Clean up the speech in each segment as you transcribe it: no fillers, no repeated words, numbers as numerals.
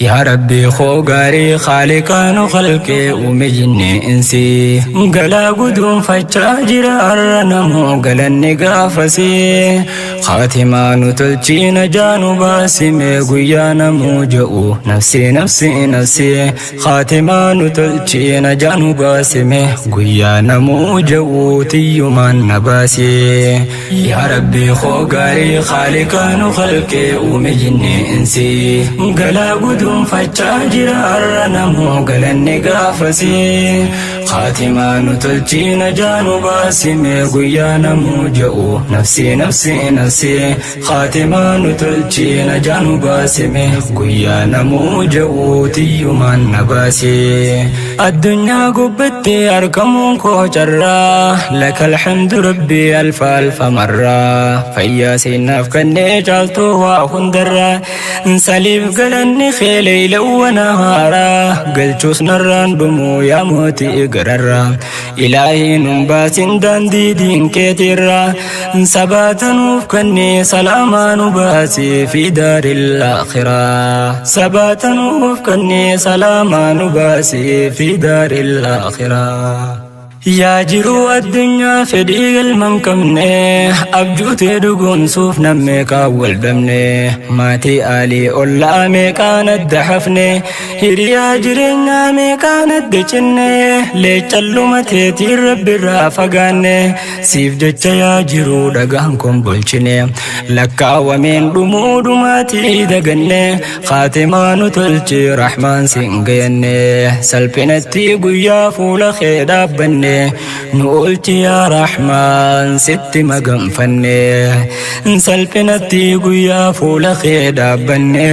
Yaa Rabbii koo gaarii khaaliqaa nu khalqee uume jinnii insii galaa guduunfachaa jira har'a namuu galanni gaafasii khaatimaa nu tolchii najaa nu baasimee guyyaa namuu je'u nafsii nafsii nafsii khaatimaa nu tolchii najaa nu baasimee guyyaa namuu je'u tiyyumaan na baasii. Yaa Rabbii koo gaarii khaaliqaa nu khalqee uume jinnii insii galaa guduunfachaa jira har'a namuu galanni gaafasii khaatimaa nu tolchii najaa nu baasimee guyyaa namuu je'u nafsii nafsii nafsii khaatimaa nu tolchii najaa nu baasimee guyyaa namuu je'u tiyyumaan na baasii addunyaa gubbatti argamuun koo carraa lakal hamdu rabbii alfa alfa marraa fayyaa seennaaf kannee caaltuu waa hundarraa saliif galanni kee leeylawwan haaraa galchuus narraan dhumuu yaa mootii gararraa ilaahii nun baasin daandii diinkeetirraa sabaatanuuf kannee salaamaa nu baasii fi daaril aakhiraa sabaatanuuf kannee salaamaa nu baasii fi daaril aakhiraa. Yaa jiruu addunyaa fedhii galma hin qabne abjuutee dhugoomsuuf nam meeqaan wal dhabne maatii aalii ollaa meeqaan adda hafne hiriyaa jireenyaa meeqaan adda cinne leecalluma teetiin rabbirraa fagaanne siif jecha yaa jiruu dhagaan kombolchine lakkaawameen dhumuu dhumaatii daganne khaatimaa nu tolchi rahmaan siin gayanne salphinatti guyyaa fuula kee dhaabbanne nu oolchi yaa rahmaan sitti maganfanne salphinatti guyyaa fuula kee dhaabbanne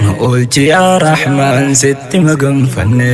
nu oolchi yaa rahmaan sitti maganfanne.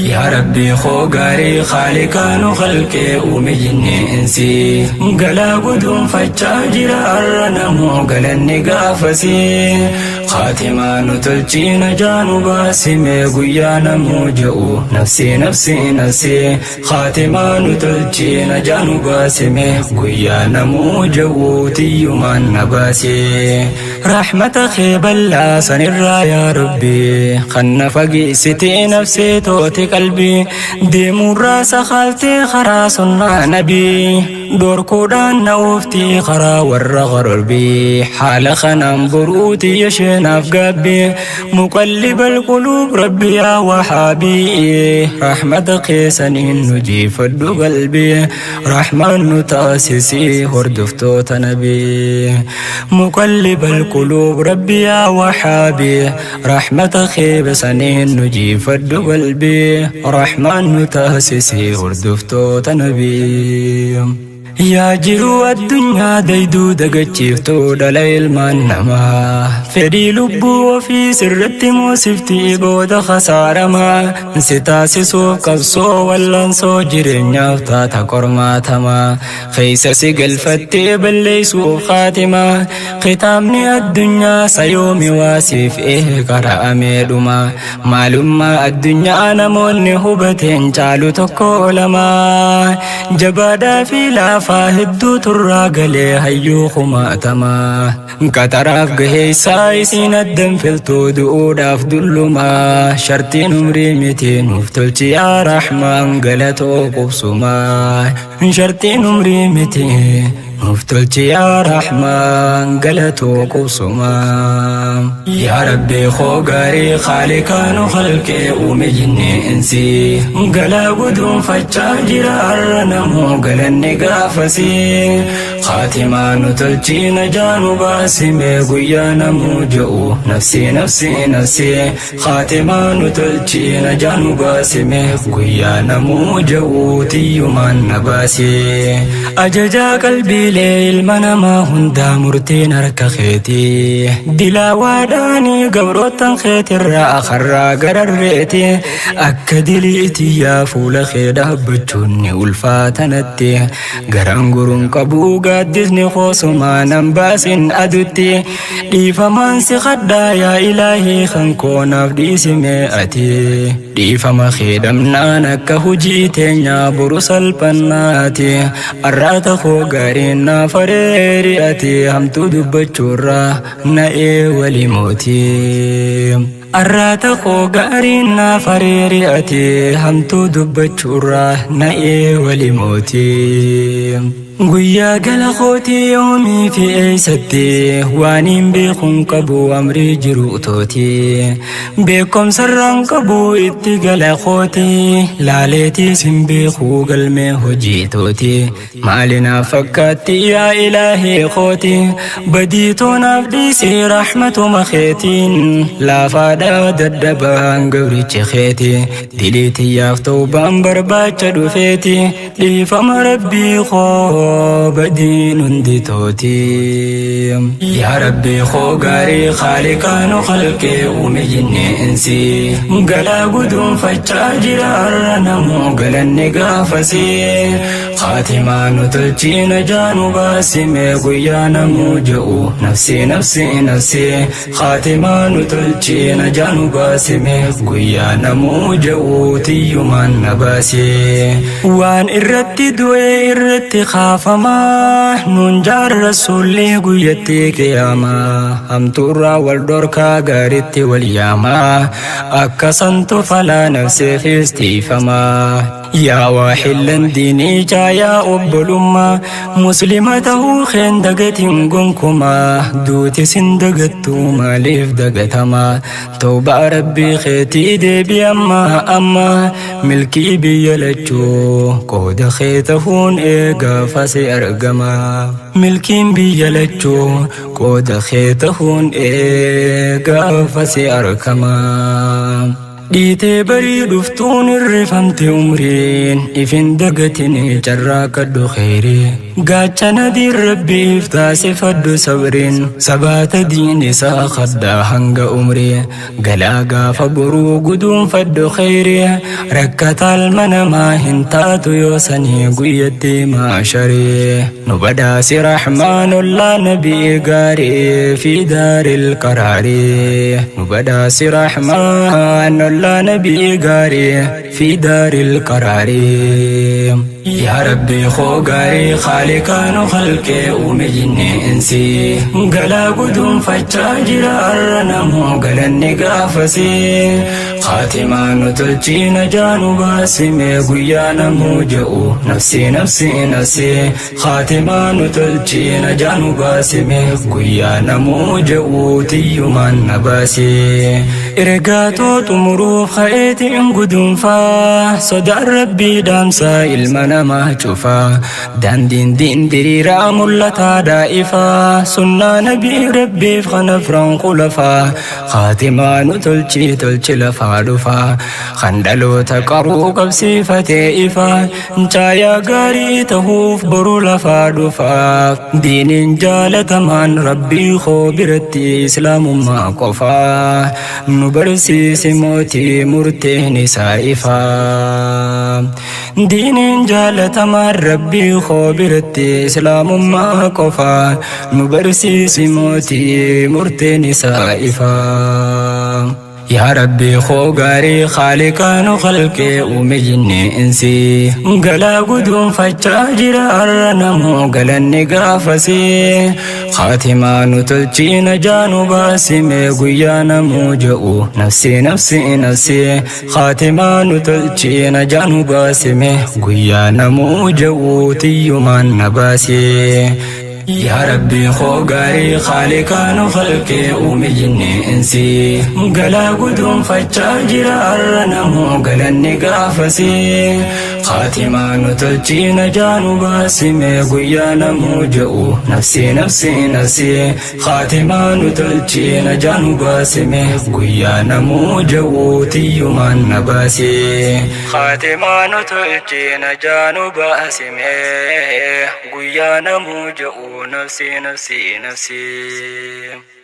Yaa Rabbii koo gaarii khaaliqaa nu khalqee uume jinnii insii galaa guduunfachaa jira har'a namuu galanni gaafasii khaatimaa nu tolchii najaa nu baasimee guyyaa namuu je'u nafsii nafsii nafsii khaatimaa nu tolchii najaa nu baasimee guyyaa namuu je'u tiyyumaan na baasee rahmata kee bal'aa sanirraa yaa Rabbii kan na fageessitee nafsee tooti qalbii deemuurraa sakaaltee karaa sunnaa nabii dhorkuudhaan na ooftii karaa warra qarorbii haala kanaan boruuti isheenaaf gaabbii muqallibal quluub rabbi yaa wahaabii rahmata keessaniin nu jiifadhu qalbii rahmaan nu taasisii hordoftoota nabii muqallibal quluub rabbi yaa wahaabii rahmata keessaniin nu jiifadhu qalbii rahmaan nu taasisii hordoftoota nabii. Yaa jiruu addunyaa dayduu dagachiiftuu dhala ilmaan namaa fedhii lubbuu ofii sirritti moosiftii booda khasaaramaa si taasisuuf qabsoo wallaansoo jireenyaaf taata qormaatamaa keessa si galfattee balleessuuf khaatimaa kitaabni addunyaa sayoomi waasiif ee qara'amee dhuma maalummaa addunyaa namoonni hubateen caalu tokko lamaa jabaadhaa fi laafaa hedduu turraa galee hayyuu kumaatamaa qaxaraaf gaheessaa isiin addan filtuu du'uudhaaf dullumaa shartiin umrii miti nuuf tolchi yaa rahmaan galatoo qubsumaa shartiin umrii miti nuuf tolchi yaa rahmaan galatoo qubsumaa. Yaa Rabbii koo gaarii khaaliqaa nu khalqee uume jinnii insii galaa guduunfachaa jira har'a namuu galanni gaafasii khaatimaa nu tolchii najaa nu baasimee guyyaa namuu je'u nafsii nafsii nafsii khaatimaa nu tolchii najaa nu baasimee guyyaa namuu je'u tiyyumaan na baasee ajajaa qalbiilee ilma namaa hundaa murtiin harka keetii dilaawaadhaanii gabroottan keetirraa karraa gararreeti akka diliitiyyaa fuula kee dhaabbachuun ni ulfaatanatti garaan guruun qabuu gaaddisni koosumaa nan baasin adutti dhiifamaan si kadhaa yaa ilaahii kan koonaaf dhiisime ati dhiifama kee dhabnaan akka hojii teenyaa boru salphannaati arraata koo gaariin gaariin naaf areeri ati hamtuu dubbachuurraa na eewali mootii. Arraata koo gaariin naaf areeri ati hamtuu dubbachuurraa na eewali mootii. Guyyaa gala kootii yoomii fi eessatti waan hin beekuun qabu amrii jiru utooti. Beekumsarraan qabu itti gala kooti laaleetiis hin beeku galmee hojii tooti. Maalinaaf fakkaatti yaa ilaahee kooti badii toonaaf dhiisee rahmatuma keetiin laafaadhaa daddabaan gabrichi keeti. Diliitiyyaaf ta'ubaan barbaacha dhufeeti dhiifama rabbii koo badiin hundi tooti. Yaa rabbii koo gaarii khaaliqaanu khalqee uume jinni insi galaa guduunfachaa jira har'a namuu galanni gaafasii khaatimaa nu tolchii najaa nu baasimee guyyaa namuu je'u nafsii nafsii nafsii khaatimaa nu tolchii najaa nu baasimee guyyaa namuu je'u tiyyumaan na baasee waan irratti du'e irratti kaafamaa nuun jaar rasuulli guyyatti qiyaamaa hamtuurraa wal dhorkaa gaaritti wal yaamaa akka santu falaa nafseefis tiifamaa. Yaa waa xillan diinii caayaa obbolummaa muslima tahuu keen dagatiin gonkumaa duuti sin dagattuu maaliif dagatamaa tawbaa rabbii keetii deebi ammaa amma milkii biyya lachuu qooda kee tahuun eegaa fase argama milkiin biyya lachuu qooda kee tahuun eegaa fase argama. Dhiitee barii dhuftuun irrifamte umriin ifin dagatini carraa kadhu kheyrii gaachana diin rabbiif taasifadhu sabriin sabaata diin isaa khaddaa hanga umrii galaa gaafa boruu guduunfadhu kheyrii rakkataal manamaa hin taatu yoo sanii guyyatti maasharii nu badhaasi rahmaanullaa nabii gaarii fi daaril qaraarii nu badhaasi rahmaan الله نبي غاري في دار القرار. يا ربي خو غاري خالقان خلقي ومجني انسي غلا قدوم فجاجر أرنمو غلن غافسي خاتما نتلچي نجانو باسمي غيانا موجؤ نفسي نفسي نفسي خاتما نتلچي نجانو باسمي غيانا موجؤ تيومان نباسي إرقاتو xumuruuf ka'eetiin guduunfaa sodaan rabbii dhaamsaa ilma namaa cufaa daandiin diin diriiraa mul'ataa daa'ifaa sunnaa nabii rabbiif kan afran qulafaa khaatimaa nu tolchii tolchi lafaa dhufaa kan dhaloota qaruu qabsiifatee ifaa caayaa gaarii tahuuf boru lafaa dhufaa diiniin jaalatamaan rabbii koo biratti islaamummaa qofaa nu barsiisi mootii murteen isaa ifaa diiniin jaalatamaan rabbii koo biratti islaamummaa qofaa nu barsiisi mootii murteen isaa ifaa. Yaa rabbii koo gaarii khaaliqaanu khalqee uume jinni insi galaa guduunfachaa jira har'a namuu galanni gaafasii khaatimaa nu tolchii najaa nu baasimee guyyaa namuu je'u nafsii nafsii nafsii khaatimaa nu tolchii najaa nu baasimee guyyaa namuu je'u tiyyumaan na baasee. Yaa rabbii koo gaarii khaaliqaanu khalqee uume jinni insi galaa guduunfachaa jira har'a namuu galanni gaafasii khaatimaa nu tolchii najaa nu baasimee guyyaa namuu je'u nafsii nafsii nafsii khaatimaa nu tolchii najaa nu baasimee guyyaa namuu je'u tiyyumaan na baasee khaatimaa nu tolchii najaa nu baasimee guyyaa namuu je'u nafsii nafsii nafsii.